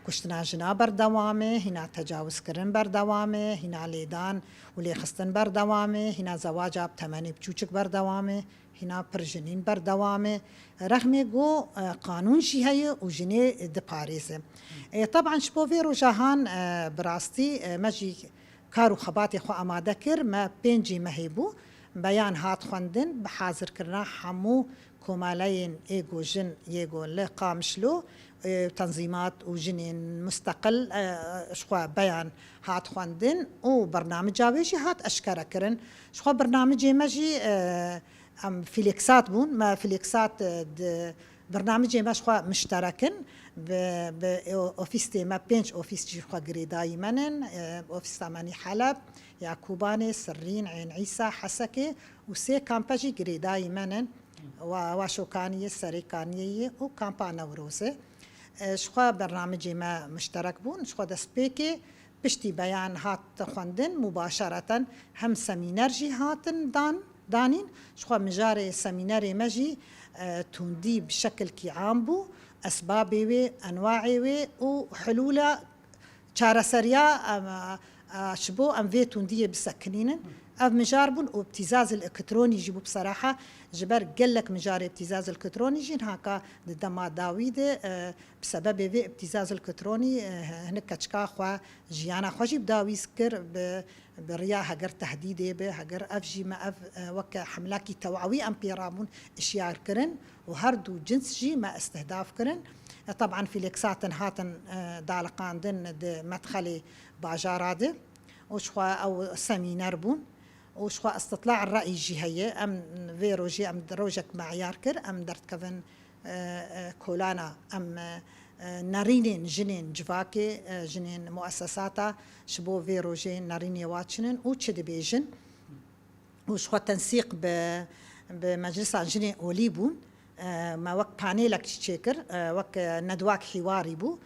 kuştina jina berdewam e, hîna tecawizkirin berdewam e, hîna lêdan û lêxistin berdewam e, hîna zewaca bi temenê biçûçik berdewam e. Hîna pir jinîn berdewam e. Rexmê ku, e, qanûn jî heye û jinê diparêze. E, teban ji bo vê roja han, e, bi rastî, e, me jî kar û xebatê xwe amade kir. Me pêncî mehê bû. Beyan hat xwendin bi hazirkirina hemû komeleyên ê ku jin yê ku li Qamişlo, e, tenzîmat û jinên musteqil, e, ji xwe beyan hat xwendin û bernamica wê jî hat eşkere kirin. Ji xwe bernamicê me jî, e, Em Flêksat bûn. Me Flêksat, e, di bernamicê me ji xwe mişterek in. Bi, bi, e, ofîsê me pênc ofîs jî xwe girêdayî me nin. E, ofîsa me nî Heleb, ya Kobanê, Sirrîn, Ên Îsa, Hesekê û sê kampe jî girêdayî me nin. Wa, wa Şokaniyê, Serêkaniyê yê û kampa Newrozê. E, ji xwe bernamicê me mişterek bûn. Ji xwe destpêkê piştî beyan hat xwendin, mubaşereten hem semîner jî hatin dan, Danîn, ji xwe mijarê semînerê me jî, e, tundî bi şekilkî am bû, esbabê wê, enwaê wê û hilûla çareseriya, em, e, e, ji bo em vê tundiyê bisekinînin. Ev mijar bûn û îbtîzaz el-elektronî jî bû bi seraha, ji ber gelek mijarê îbtîzaz el-elektronî jî niha ka di dema dawî de, e, bi sebebê vê îbtîzaz el-elektronî, e, hinek keçika xwe, jiyana xwe jî bi dawî kir, bi bi riya heger tehdîdê be, heger ev jî me ev, e, weke hemlekî tewawî em pê rabûn işyar kirin û her du cins jî me istihdaf kirin. E, teban fîleksatin hatin, e, daliqandin di medxelê bajara de û ji xwe ew semîner bûn û ji xwe istitla reyî jî heye. Em vê rojê em rojek me eyar kir, em derdikevin e, e, kolana em, e, e, nerînên jinên civakê, e, jinên muesesata ji bo vê rojê nerînê wa çi nin û çi dibêjin. Û ji xwe tensîq bi, bi Meclisa Jinê Olî bûn. E, me wek panêlek jî çêkir, e, wek, e, nedwak hîwarî bû.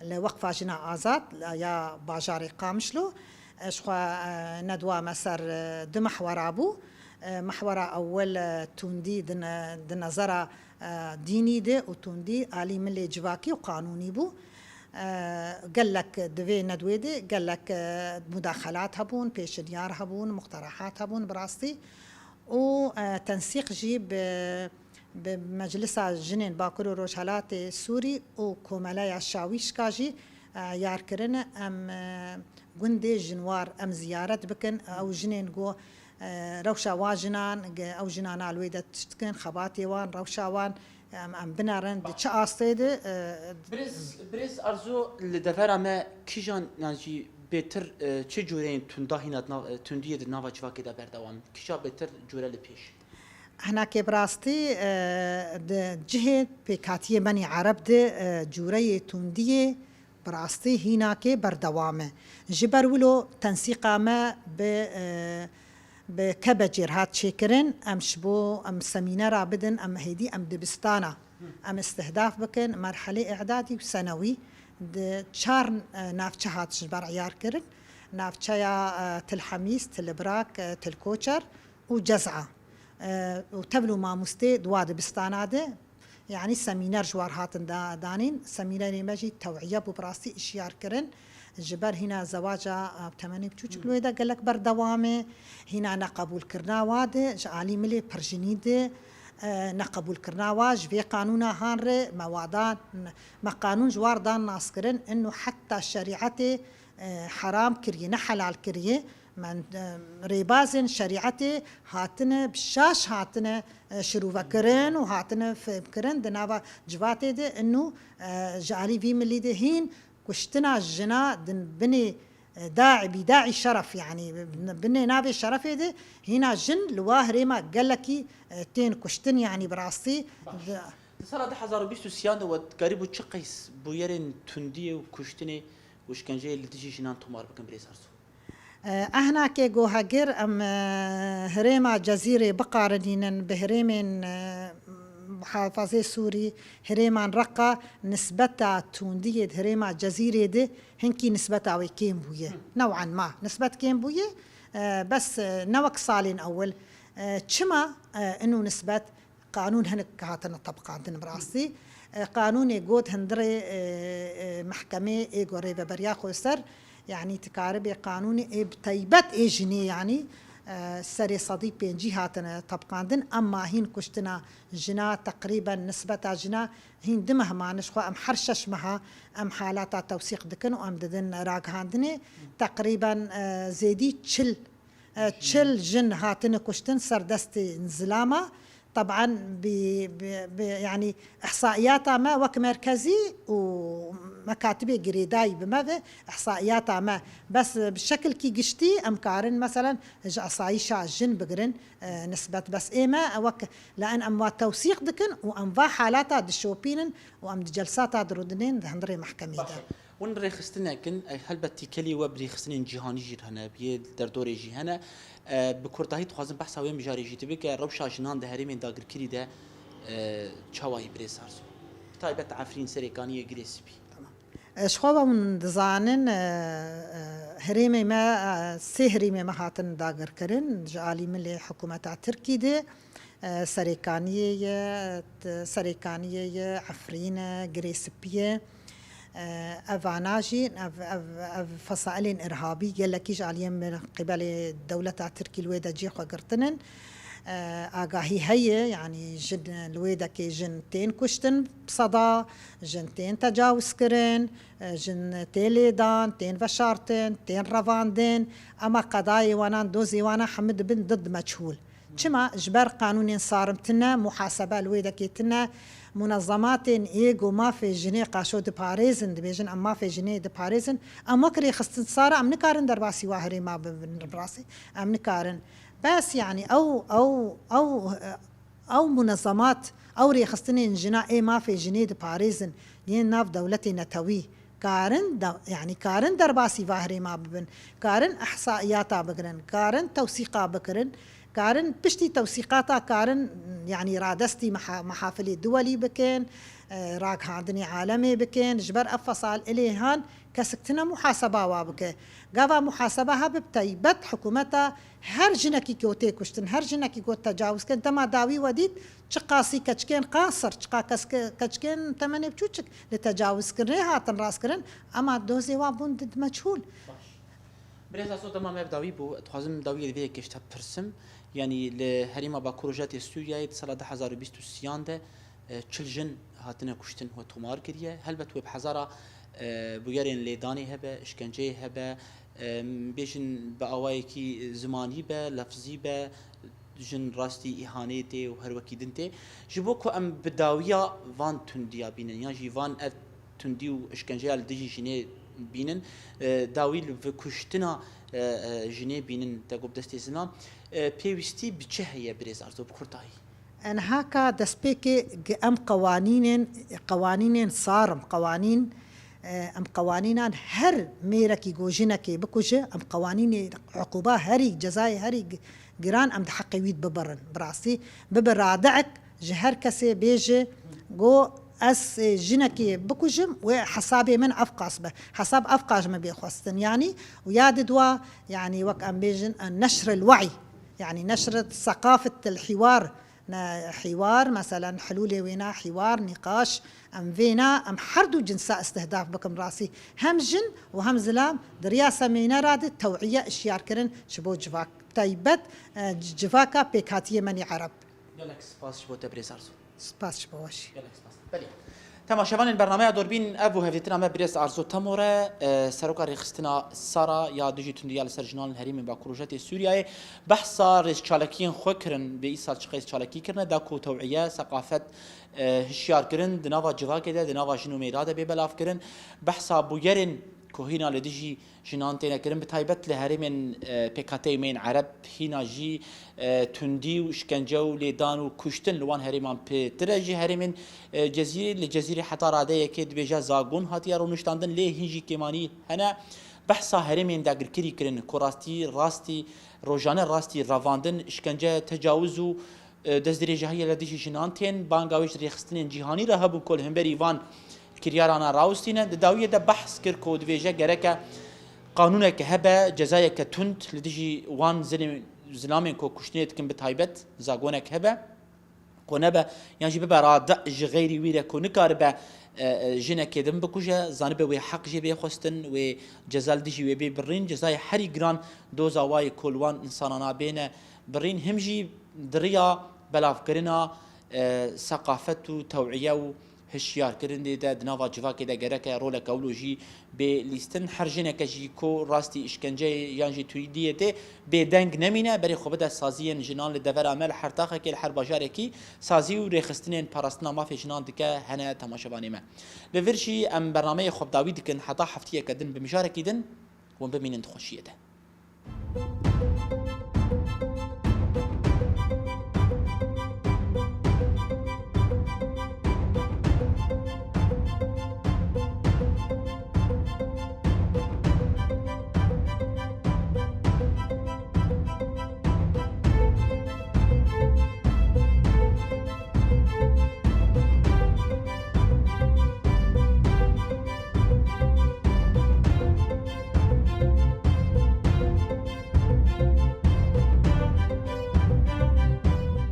Li Weqfa Jina Azad ya bajarê Qamişlo. E, ji xwe, e, nedwa me ser, e, du mehwera bû. E, mehwera ewil, e, tundî di ne-, di nezera, e, dînî de û tundî alî milê civakî û qanûnî bû. E, gelek di vê nedwê de gelek, e, mudaxelat hebûn, pêşinyar hebûn, muqterehat hebûn bi rastî. Û, e, tensîq jî bi Bi Meclisa Jinên Bakur û Rojhelatê Sûrî û Komeleya Şawîşka jî, e, yar kirine. Em, e, gundê jinwar em ziyaret bikin. Ew jinên ku, e, rewşa wa jinan, ge-, ew jinana li wê de tişt dikin, xebatê wan, rewşa wan, em, em binerin, di çi astê de, e, Birêz, birêz Arzu, li devera me kîjan, yan jî bêtir, e, çi cûreyên tunda hîna di nav, e, tundiyê di nava civakê de berdewam in? Kîja bêtir cûre li pêş? Hinakê bi rastî, e, di cihê pêkhatiyê menî Ereb de, e, cûreyê tundiyê bi rastî hînakê berdewam e. Ji ber wilo tensîqa me bi, e, bi Kebecêr hat çêkirin. Em ji bo em semînera bidin, em hêdî em dibistana em istihdaf bikin, merhelê îdadî û senewî di çar, e, navçe hat ji ber eyar kirin. Navçeya, e, Til Hemîs, Til Brak, e, Til Koçer û Cez'a. E, û tevl û mamostê di wa dibistana de, yanî semîner ji war hatin da-, danîn. Semînerê me jî tew'iye bû, bi rastî işyar kirin. Ji ber hîna zewaca, e, temenê biçûçik li wê de gelek berdewam e. Hîna neqebûlkirina wa de, ji alî milê pirjinî de, e, neqebûlkirina wa ji vê qanûna han re me wa dan, me qanûn ji war dan naskirin, ino heta şerîetê e, heram kiriye, ne helal kiriye. Men, e, rêbazên şerîetê hatine, bi şaş hatine, e, şirûvekirin û hatine fêmkirin di nava civatê de. Ino, e, ji alî vî milî de hîn kuştina jina di binê, e, daî, bîdaî şeref, yanî binê navê şerefê de hîna jin li wa herêma gelekî, e, tên kuştin, yanî bi rastî. Baş. Di sala du hezar û bîst û sêyan de we dikarîbû çi qeys bûyerên tundiyê û kuştinê û şkenceyê li dijî jinan tomar bikin, birêz Arzu? E, ehnakê gohegir em, e, herêma Cezîrê biqarinînin bi herêmên, e, muhafazê Sûrî, herêman Reqa, nisbeta tundiyê di herêma Cezîrê de hinkî nisbeta wê kêm bûye. Hı. New'an ma nisbet kêm bûye, e, bes, e, ne wek salên ewil. E, çima, e, ino nisbet? Qanûn hinek hatine tebiqandin bi rastî. E, qanûnê got hundirê, e, e, mehkemê ê ku rêveberiya xweser, yanî dikaribê qanûnê ê bi teybet ê jinê, yanî, e, serê sedî pêncî hatine tebiqandin, emma hîn kuştina jina, teqrîben nisbeta jina hîn du meh mane, ji xwe em her şeş meha em halata tewsîq dikin û em didin ragihandinê. Teqrîben, e, zêdî çil E, çil jin hatine kuştin ser destê zilama. Teban bi, bi, bi, yanî ihsaiyata me wek merkezî û mekatibê girêdayî bi me ve ihsaiyata me. Bes bi şekilkî giştî em karin, meselen, ji asayîşa jin bigirin, e, nisbet bes ê me, e, wek lain em wa tewsîq dikin û em va halata dişopînin û em di celsata dirûdinên di hundirê mehkemê de. Baş e. Hûn rêxistinek in, e, helbet tîkelî we bi rêxistinên cîhanî jî hene, yê derdorê jî hene. E, bi kurtahî dixwazim behsa wê mijarê jî tu bike, rewşa jinan di herêmên dagirkirî de, e, çawa yî birêz Arzu? Bi taybet Efrîn, Serêkaniyê, Girê Spî. Tamam. Ji xwe ve hûn dizanin, e, e, herêmê me, e, sê herêmê me hatin dagirkirin ji alî milê hikûmeta Tirkî de, e, Serêkaniyê ye, t-, Serêkaniyê ye, Efrîn e, Girê Spî ye. E, evana jî, ev, ev, ev fesailên irhabî gelekî ji aliyê min qîbelê dewleta Tirkî li wê de cihê xwe girtinin. E, agahî heye, yanî jin li wê dekê jin tên kuştin bi seda, jin tên tecawuz kirin, e, jin tê lêdan, tên veşartin, tên revandin, ema qedayê wanan, dozê wanan hemû dibin did meçhûl. Çima? Ji ber qanûnên sarim tune, muhasebe li wê dekê tune, munezematên ê ku mafê jinê qaşo diparêzin, dibêjin em mafê jinê diparêzin, em wek rêxistin sara em nikarin derbasî wa herêma bibin, bi rastî em nikarin. Bes, yanî ew, ew, ew, ew munezemat, ew rêxistinên jina ê mafê jinê diparêzin yên nav dewletê netewî karin de, yanî karin derbasî va herêma bibin, karin ihsaiyata bigirin, karin tewsîqa bikirin, karin piştî tewsîqata karin, yanî radestî meha-, mehafilê duwelî bikin, e, ragihandinê alemê bikin, ji ber ev fesail ilê han kesik tine muhaseba wa bike. Gava muhaseba hebe bi taybet hikûmeta her jinekî ku tê kuştin, her jinekî ku tecawuz kirin, dema dawî we dît, çiqasî keçikên qasir, çiqa keske-, keçikên temenê biçûçik li tecawizkirinê hatin rastkirin, ema dozê wan bûn di meçhûl. Baş. Birêz Aso, dema me bi dawî bû, dixwazim dawiyê li vê yekê ji te bipirsim. Yanî li herêma Bakur Rojatê Sûriyeyê di sala du hezar û bîst û sêyan de, e, çil jin hatine kuştin, we tomar kiriye. Helbet wê bi hezara, e, bûyerên lêdanê hebe, işkenceyê hebe, e, bêjin bi awayekî zimanî be, lefzî be, jin rastî îhaneyê tê û her wekî din tê. Ji bo ku em bi dawiya van tundiya bînin, yan jî van ev tundî û işkenceya li dijî jinê bînin, e, dawî li vi kuştina, e, e, jinê bînin, te got bi destê zinan, e, pêwîstî bi çi heye, birêz Arzo, bi kurtayî? Enhaka destpêkê gi-, em qewanînên, qewanînên sarim, qewanîn, e, em qewanînan her mêrekî ku jinekê bikuje, em qewanînê uquba herî, cezayê herî gi-, giran em di heqê wî bibirin. Bi rastî, bibe radiek ji her kesê bêje, go ez, e, jinekê bikujim, wê hesabê min ev qas be. Hesab ev qas me bê xwestin, yanî, û ya didwa, yanî, wek em bêjin, e, neşril we'y, yanî, neşr seqafetil hiwar, ne, hiwar, meselen, hilûlê wêna, hiwar, nîqaş, em vêna, em her du cinsa istihdaf bikin rastî. Hem jin û hem zilam di riya semêne ra di tew'iye, işyarkirin ji bo civak. Taybet, e, civaka pêkhatiyê me nî Ereb. Gelek spas ji bo te, birêz Arzu. Spas ji bo we jî. Gelek spas. Belê. Temaşevanên bernameya Durbîn, ev bû hevdîtina me birêz Arzu Temore, e, seroka rêxistina Sara ya dijî tundiya li ser jinan li herêmên Bakur Rojatê Sûriyeyê. Behsa rêzçalakiyên xwe kirin, bê îsal çi qeyd çalakî kirine, da ku tew'iye, seqafet, e, hişyarkirin di nava civakê de, di nava jin û mêra de bê belavkirin. Behsa bûyerên ku hîna li dijî jinan têne kirin, bi taybet li herêmên, e, pêkhateyê me yên Ereb, hîna jî, e, tundî û îşkence û lêdan û kuştin li wan herêman pêtir e. Ji herêmên, e, Cezîrê, li Cezîrê heta radeyekê dibêje zagon hatiye rûniştandin, lê hîn jî kêmanî hene. Behsa herêmên dagirkirî kirin ku rastî, rastî, rojane rastî revandin, îşkence, tecawiz û e, destdirêjahiyê li dijî jinan tên. Banga wê ji rêxistinên cîhanî re hebû ku li hemberî van kiryarana rawistîne. Di dawiyê de behs kir ku dibêje gereke qanûneke hebe, cezayeke tund li dijî wan zilê-, zilamên ku kuştinê dikin bi taybet zagonek hebe, ku nebe yan jî bibe radic ji xeyrî wî re ku nikaribe, e, e, jinekê din bikuje, zanibe wê heq jê bê xwestin, wê ceza li dijî wê bê birîn, cezayê herî giran doza wayê ku li wan însanana bêne birîn, him jî di riya belavkirina, e, seqafet û tew'iye û hişyarkirinê de di nava civakê de gereke roleke wilo jî bê lîstin. Her jineke jî ku rastî îşkenceyê yan jî tundiyê tê bêdeng nemîne, berê xwe bide saziyên jinan li devera me, li her taxekê, li her bajarekî sazî û rêxistinên parastina mafê jinan dike hene, temaşevanê me. Li vir jî em bernameyê xwe bi dawî dikin heta heftiyeke din bi mijarekî din, hûn bimînin di xweşiyê de.